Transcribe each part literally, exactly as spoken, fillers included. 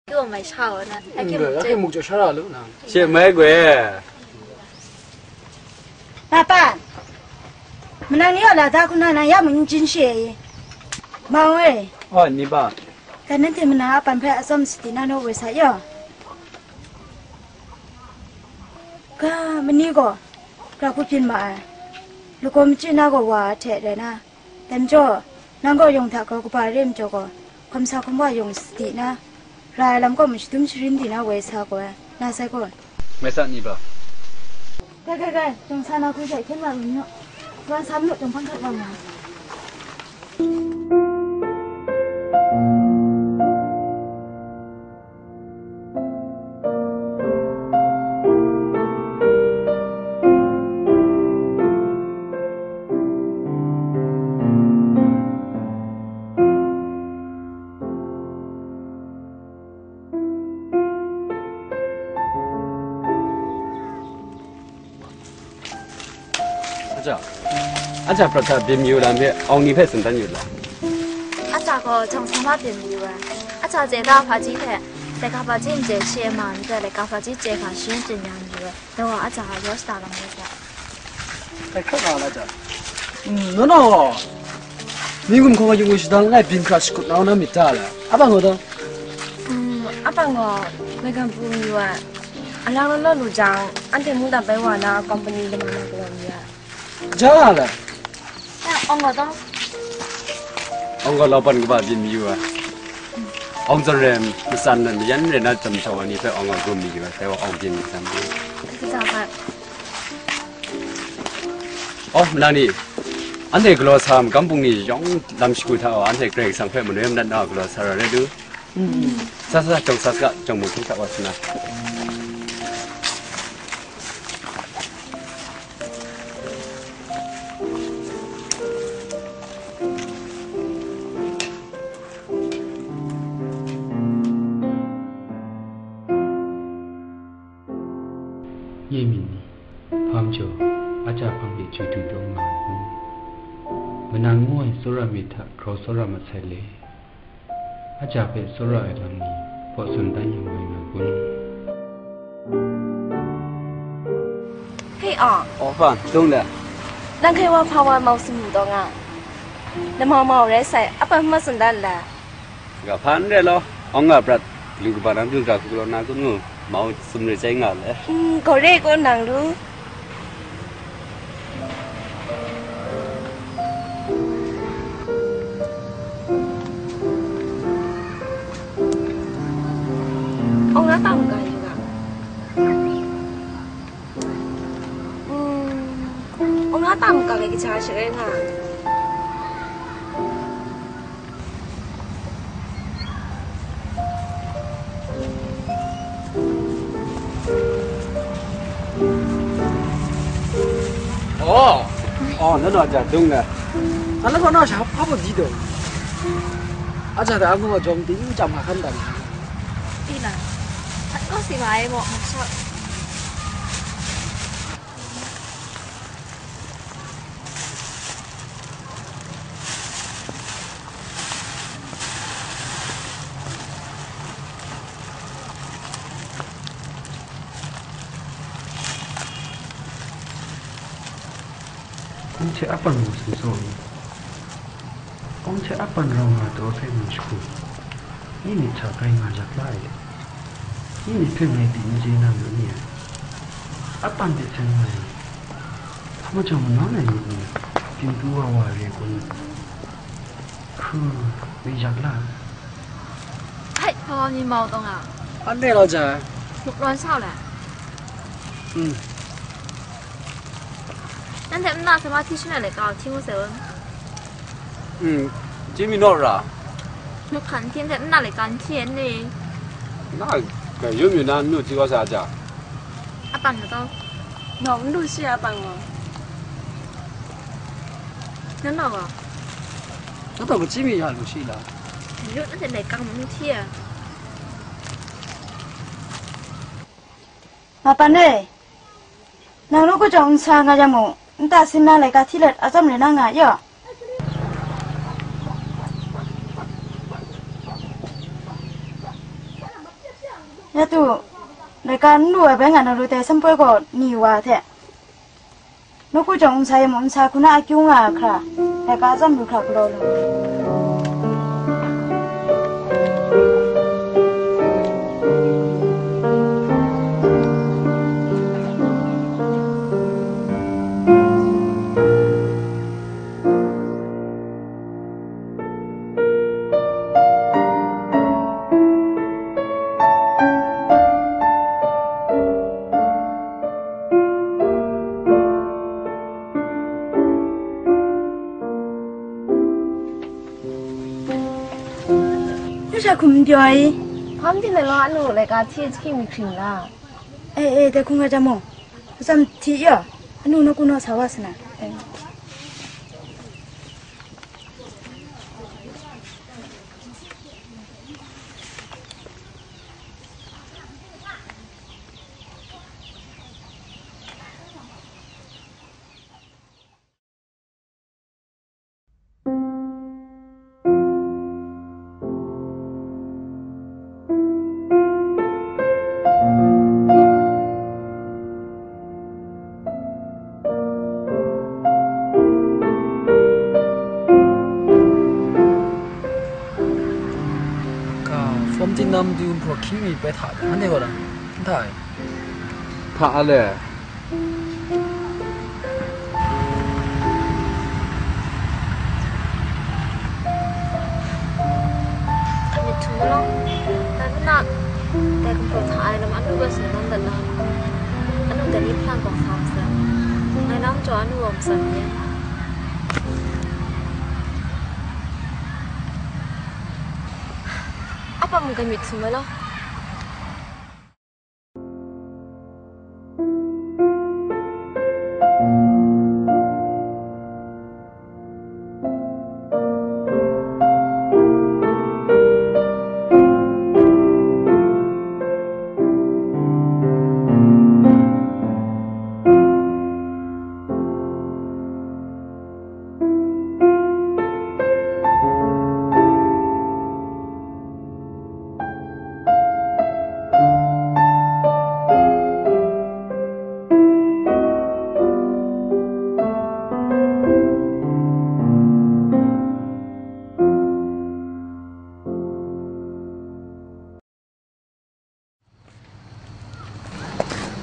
给我买茶哦，那还给我们这。 Muk jaw shara lu na. She mai gwe. Papa, manang ni a la da kuna na ya mun jin she. Ma we. Oh, ni ba. Ka nan te mana a pan phe a som siti na no we sa yo. Ka mani ko. Ka ku pyin ma ai. Lu ko mchyi na ko wa te re na. Dai majaw, nang gaw yawng hta grau kaba re majaw gaw, hkawm sa hkawm wa yawng sadi na, ra ai lam gaw mashadum sharin di na woi sa gaw ai, na sai gaw. Mai sa ni ba? Gai, gai, gai, jawng sa na hkun hte hkyen wa lu ni naw. Wan sa mayu, jawng hpang hkrat wa nga. အကြ၊ အကြ ပရတ်ထ ဘင်မယူလမ်ဟဲ အောင်နီဖဲ စံတန်းယူလမ်။ အကြကော ဂျောင်ဆမ်မ ဘင်မယူဝဲ။ အကြ ကျဲဒါဖာကြီးဖဲ လက်ကဖာကြီး မကျဲရှဲမန်ဖဲ လက်ကဖာကြီး ကျဲခါရှင်းကျင်ညာမယူဝဲ။ တော့ အကြ ရောစတာလောင်ဝဲ။ အဲ ခက်ပါလား အကြ။ อืม နော်နော်။ မင်းကမခေါ်ကယူငွေရှိတန်းလိုက်ဘင်ခရရှ်ကုတ်နောက်နော်မီတားလား။ အဘငေါ်တော့။ อืม အပငေါ် ဝေခံပူမီဝဲ။ အလောင်းလောလောလူကြောင့် အန်တေမူတံပဲဝါနာ ကုမ္ပဏီလမနာကလော်မီဝဲ။ ကြားလား။ အဲ အောင်ငေါ်တော့။ အောင်ငေါ်လောပန်ကဘဘင်မီဝဲ။ အောင်စရမ်မစန်နန်ယန်ရနာတမ်ချောဝနီဖဲအောင်ငေါ်ဂုံမီဝဲ။ ဖဲဝဲအောင်ဘင်မစန်။ ကစားပါ။ อ๋อ มานี่ อันเดกลัวสามกำปุงนี่ยองลำสกุลท่า อันเดเกรงสังเฟมันเริ่มนัดหน้ากลัวสาระเรดู ซาซาจงซาสกะจงมุงทุกขวาสนา ငြိမ့ၢ်နီ၊ ဖမ်းကျော်၊ အကြဖမ်းပြီး ချူတူတုံးမှာဘူး။ မနန်ငိုးဝိုင်စောရမေထ ခရောစောရမဆိုင်လေ၊ အကြပဲစောရအလမ်နီ ပော့စွန်တန်းယံဝိုင်ငါဘူး။ ဟေ့အောင်၊ အော်ဖန်တုံးလဲ၊ လန်ခဲဝါဖာဝါမောင်စမူတော့ငါ၊ နမောင်မောင်ရဲဆိုင် အပတ်မှတ်စွန်တန်းလဲ။ ကဖန်ရဲလော အောင်ငါပရတ် လူကဘာနံပြုံးတာခုကလောနာကုငူ မောင်စမရကြိုင်ငါလဲ။ อืม ကိုရဲကိုနန်လူ။ အောင်ငါတောင်ကယူက။ อืม အောင်ငါတောင်ကလည်းကချားရှရဲငါ။ อ๋อ อ๋อ นั่นน่ะจ้ะ ดุงนะ อันนั้นก็น่าจะภาพดีเด้อ อาจารย์แต่อันก็จอมตีอยู่จำมาขั้นตอน ဒီလား။ အကောက်စီပါရဲ့ပေါ့။ မချော့။ အုံးချဲအပန်ကိုစူးစော်နေ။ အုံးချဲအပန်ရောင်ငါတော့ထဲမှာရှိခု။ นี่นี่ชาไกมาจากไล่เลย นี่นี่เพ่งในตีนเจนามอยู่เนี่ย อัปปันเดชเซนไง ทำไมจังมันน้อยเลยนี่ กินตัววาเรียกคน คือ ไม่อยากล่ะ ဟဲ့ ဖီမီမောင်တုံးอ่ะ อันนี้เราจะ မုတ်လွန်ဆောက်လဲ อืม နန်တဲ့မနာစမထီရှိနဲ့လေကောင်းထီမို့ဆဲဝဲ อืม จิมมี่นอรา မုတ်ခန်ထီတဲ့မနာလေကောင်းထီနေ နာကယုံမြူနာမြို့ကြီးဝါစာကြ အပန်တော့ နော်လူရှိအပန်ကော နနော်ကော တော့ပจิมมี่ရလို့ရှိလား ရုပ်နဲ့လည်းကောင်းမှုထီးရ မပန်နဲ့ နင်တို့ကကြောင်ဆာငါရမို့ နတဆင်းနားလေကထီးလက်အကြောင်းလည်းနားငါရော့ Nang Ya tu, laika n lu ai bai nga na lu dai, sanpoi gaw ni wa hte. Nawku jawng nsa e mu, nsa hku na akyu nga ai hkra, laika atsam lu hkra galaw lu. Hpung sha hkum n pyaw ai. Hkam hte na law, anu laika hti hkying mi hkring la? E, e, dai hkung rai jang mu. Atsam hti ya, anu nawku naw sa wa sa na. E. Ka, fawm tinang matu nhpaw hkying mi bai hta de, anhte gaw dang, n hta ai. Hpa a le? Myit htum law, dai hpuna, dai gumhpraw hta ai lam anu bai tsun dan dat na, anu dai ni hpalang kawng sa masat, ngai nang jaw anu wa masat ni. Apa mung kai myit htum ai law.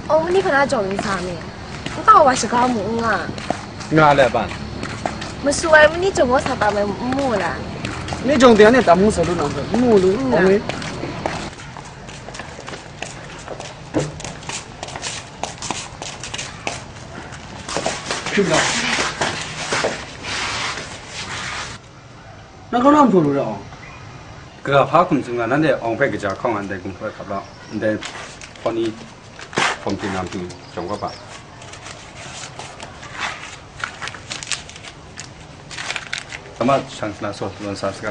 Aw, mani hpa na jawng ning sa me? N tau wa shaga mu n nga. Nga le ban. Masu ai mani jawng gaw sa tam ai n mu la? Ni jawng de ne tam mu sa lu nang, n mu lu, n nga. Aw, ni. Hkrim la. Nang hkau na hpaw lu ra awng? Kaga hpa hkum tsun nga, nanhte awng hpe kaja hkawng nga ndai gumhpraw hkap lau, ndai hpaw ni hpawm hpyi na matu jawng kau pa. Sa ma, shang sa na, so, lawm sa saga.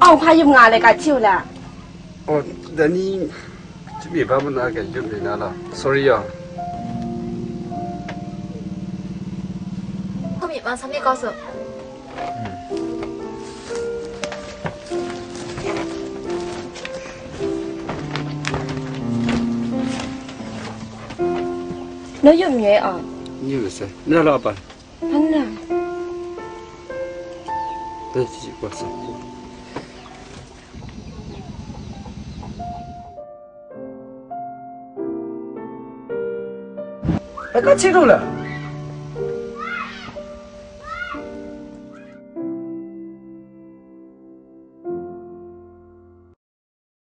Aw, hpa yup nga le, ka hti u la? Oh, dai ni, chyum mi ba ma na, ka yup mi na la. Sorry ya. Hpa mi ma sa mi kau su. Naw yup mi ai a? N yup sai. Na la pa. Hpang na. Dai ji kwa sa. Ai, ka hti lu la?